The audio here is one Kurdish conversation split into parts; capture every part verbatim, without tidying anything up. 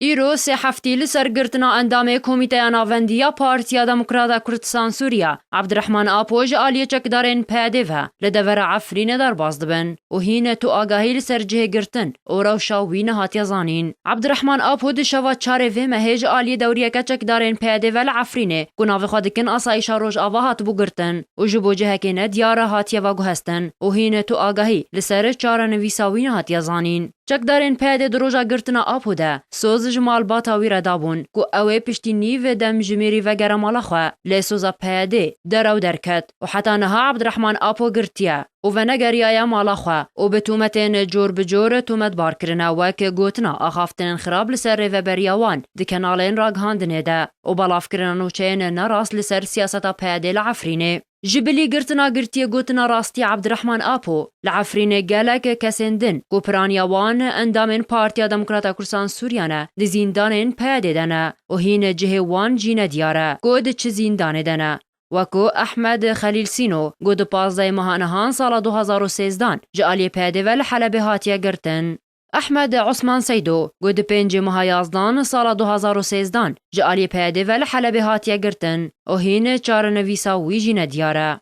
Îro sê heftî li ser girtina endamê Komîteya Navendî ya Partiya Demokrata Kurdistan Sûriya, Abdirehman Apo ji aliyê çekdarên P Y D ve li devera Efrînê derbas dibin û hîn tu agahî li ser cihê girtin û rewşa wî nehatiye zanîn. Abdirehman Apo di şeva çarê vê mehê ji aliyê dewriyeke çekdarên P Y D ve li Efrînê, ku navê xwe dikin Asayîşa Rojava, hatibû girtin û ji bo cihekê nediyar e hatiye veguhestin û hîn tu agahî li ser çarenivîsa wî nehatiye zanîn. Çekdarên P Y D di roja girtina Apo de soz ji malbata wî re dabûn ku ew ê piştî nîv demjimêrî vegere mala xwe, lê soza P Y D derew derket û heta niha Abdirehman Apo girtiye û venegeriyaye mala xwe û bi tûmetên cor bi cor tûmetbar kirine, wek gotina axaftinên xirab li ser rêveberiya wan di kenalên ragihandinê de û belavkirina nûçeyên nerast li ser siyaseta P Y D li Efrînê. Ji bilî girtina girtiyê gotina rastî Abdirehman Apo, li Efrînê gelek kesên din ku piraniya wan endamên Partiya Demokrata Kurdistan Sûriya ne, di zîndanên P Y D de ne û hîn cihê wan jî nediyar e ku di çi zîndanê de ne. Wekû Ehmed Xelîl Sîno, ku di pazdehê meha nihan sala du hazar û sêzdan ji aliyê P Y D ve li Helebê hatiye girtin. Ehmed Osman Seydo, ku di pêncê meha yazdan sala du hazar û sêzdan ji aliyê P Y D ve li Helebê hatiye girtin û hîn çarenivîsa wî jî nediyar e.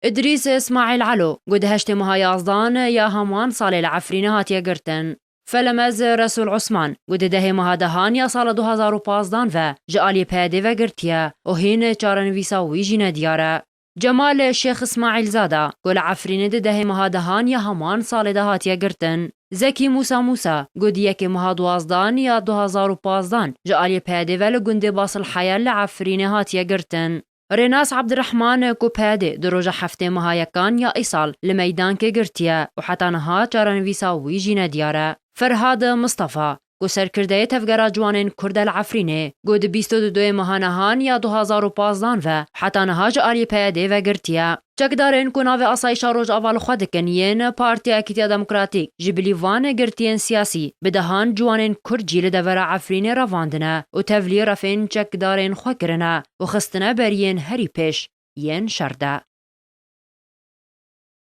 Îdrîs Îsmaîl Elo, ku di heştê meha yazdan ya heman salê li Efrînê hatiye girtin. Felemez Resûl Osman, ku di dehê meha dehan ya sala du hazar û pazdan ve ji aliyê P Y D ve girtiye û hîn çarenivîsa wî jî nediyar e. Cemal Şêx Îsmaîlzada, ku li Efrînê di dehê meha dehan ya heman salê de hatiye girtin. Zekî Mûsa Mûsa, ku di yekê meha duwazdan ya du hazar û pazdan ji aliyê P Y D ve li gundê Basil Heyel li Efrînê hatiye girtin. Rênas Abdirehman, ku P Y D di roja heftê meha yekan ya îsal li Meydankê girtiye û heta niha çarenivîsa wî jî nediyar e. Ferhad Mistefa, ku serkirdeyê Tevgera Ciwanên Kurd e li Efrînê, ku di bîst û duyê meha nehan ya du hazar û pazdan ve heta niha ji aliyê P Y D ve girtiye. Çekdarên ku navê Asayîşa Rojava li xwe dikin yên Partiya Yekîtiya Demokratîk, ji bilî van girtiyên siyasî bi dehan ciwanên Kurd jî li devera Efrînê revandine û tevlî refên çekdarên xwe kirine û xistine ber yên herî pêş yên şer de.